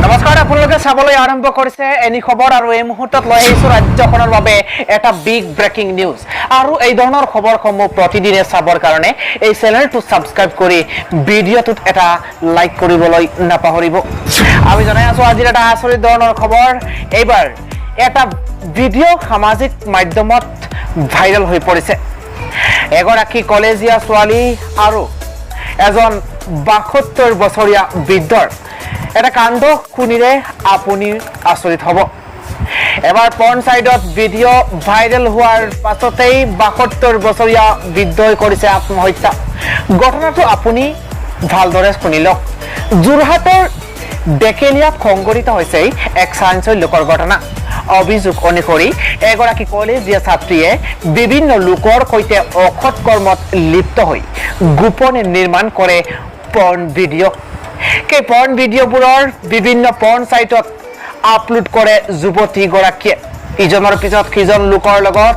নমস্কাৰ, আপোনালোকে চাবলৈ আৰম্ভ কৰিছে এনি খবৰ আৰু এই মুহূৰ্তত লৈ আহিছো ৰাজ্যখনৰ বাবে এটা বিগ ব্ৰেকিং নিউজ। আৰু এই ধৰণৰ খবৰসমূহ প্ৰতিদিনে চাবৰ কাৰণে এই চেনেলটো ছাবস্ক্ৰাইব কৰি ভিডিঅ'টোত এটা লাইক কৰিবলৈ নাপাহৰিব। আমি জনাই আছো আজিৰ এটা আচৰিত ধৰণৰ খবৰ। এইবাৰ এটা ভিডিঅ' সামাজিক মাধ্যমত ভাইৰেল হৈ পৰিছে। এগৰাকী কলেজীয়া ছোৱালী আৰু এজন 72 বছৰীয়া বৃদ্ধৰ এটা কাণ্ড শুনিলে আপুনি আচৰিত হ'ব। এবাৰ পৰ্ণ চাইডত ভিডিঅ' ভাইৰেল হোৱাৰ পাছতেই 72 বছৰীয়া বৃদ্ধই কৰিছে আত্মহত্যা। ঘটনাটো আপুনি ভালদৰে শুনি লওক। যোৰহাটৰ ডেকেলিয়াত সংঘটিত হৈছে এক চাঞ্চল্যকৰ ঘটনা। অভিযোগ অনুসৰি এগৰাকী কলেজীয়া ছাত্ৰীয়ে বিভিন্ন লোকৰ সৈতে অসৎ কৰ্মত লিপ্ত হৈ গোপনে নিৰ্মাণ কৰে পৰ্ণ ভিডিঅ'। সেই পৰ্ণ ভিডিঅ'বোৰৰ বিভিন্ন পৰ্ণ চাইটত আপলোড কৰে যুৱতীগৰাকীয়ে। ইজনৰ পিছত সিজন লোকৰ লগত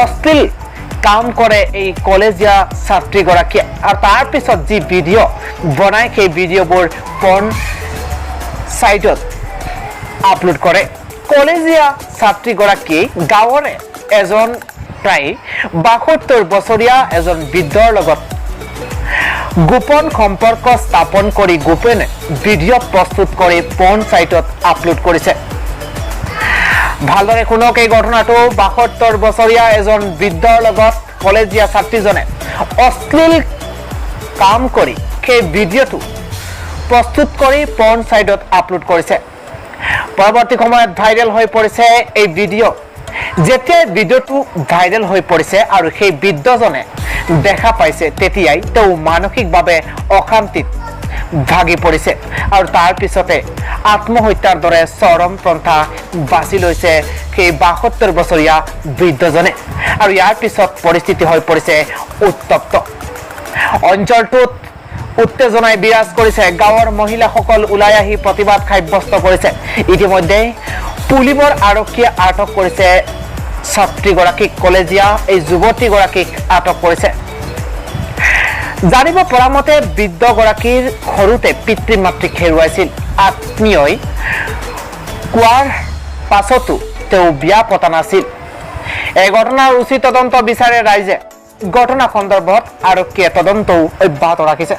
অশ্লীল কাম কৰে এই কলেজীয়া ছাত্ৰীগৰাকীয়ে আৰু তাৰ পিছত যি ভিডিঅ' বনায় সেই ভিডিঅ'বোৰ পৰ্ণ চাইটত আপলোড কৰে। কলেজীয়া ছাত্ৰীগৰাকী গাঁৱৰে এজন প্ৰায় 72 বছৰীয়া এজন বৃদ্ধৰ লগত গোপন সম্পৰ্ক স্থাপন কৰি গোপনে ভিডিঅ' প্ৰস্তুত কৰি পৰ্ণ চাইটত আপলোড কৰিছে। ভালদৰে শুনক এই ঘটনাটো। 72 বছৰীয়া এজন বৃদ্ধৰ লগত কলেজীয়া ছাত্ৰীজনে অশ্লীল কাম কৰি সেই ভিডিঅ'টো প্ৰস্তুত কৰি পৰ্ণ চাইটত আপলোড কৰিছে। পৰৱৰ্তী সময়ত ভাইৰেল হৈ পৰিছে এই ভিডিঅ'। যেতিয়া ভিডিঅ'টো ভাইৰেল হৈ পৰিছে আৰু সেই বৃদ্ধজনে দেখা পাইছে, তেতিয়াই তেওঁ মানসিকভাৱে অশান্তিত ভাগি পৰিছে আৰু তাৰ পিছতে আত্মহত্যাৰ দৰে চৰম পন্থা বাছি লৈছে সেই 72 বছৰীয়া বৃদ্ধজনে। আৰু ইয়াৰ পিছত পৰিস্থিতি হৈ পৰিছে উত্তপ্ত। অঞ্চলটোত উত্তেজনাই বিৰাজ কৰিছে। গাঁৱৰ মহিলাসকল ওলাই আহি প্ৰতিবাদ সাব্যস্ত কৰিছে। ইতিমধ্যে পুলিবৰ আৰক্ষীয়ে আটক কৰিছে ছাত্ৰীগৰাকীক, কলেজীয়া এই যুৱতীগৰাকীক আটক কৰিছে। জানিব পৰা মতে বৃদ্ধগৰাকীৰ সৰুতে পিতৃ মাতৃক হেৰুৱাইছিল। আত্মীয়ই কোৱাৰ পাছতো তেওঁ বিয়া পতা নাছিল। এই ঘটনাৰ উচিত তদন্ত বিচাৰে ৰাইজে। ঘটনা সন্দৰ্ভত আৰক্ষীয়ে তদন্তও অব্যাহত ৰাখিছে।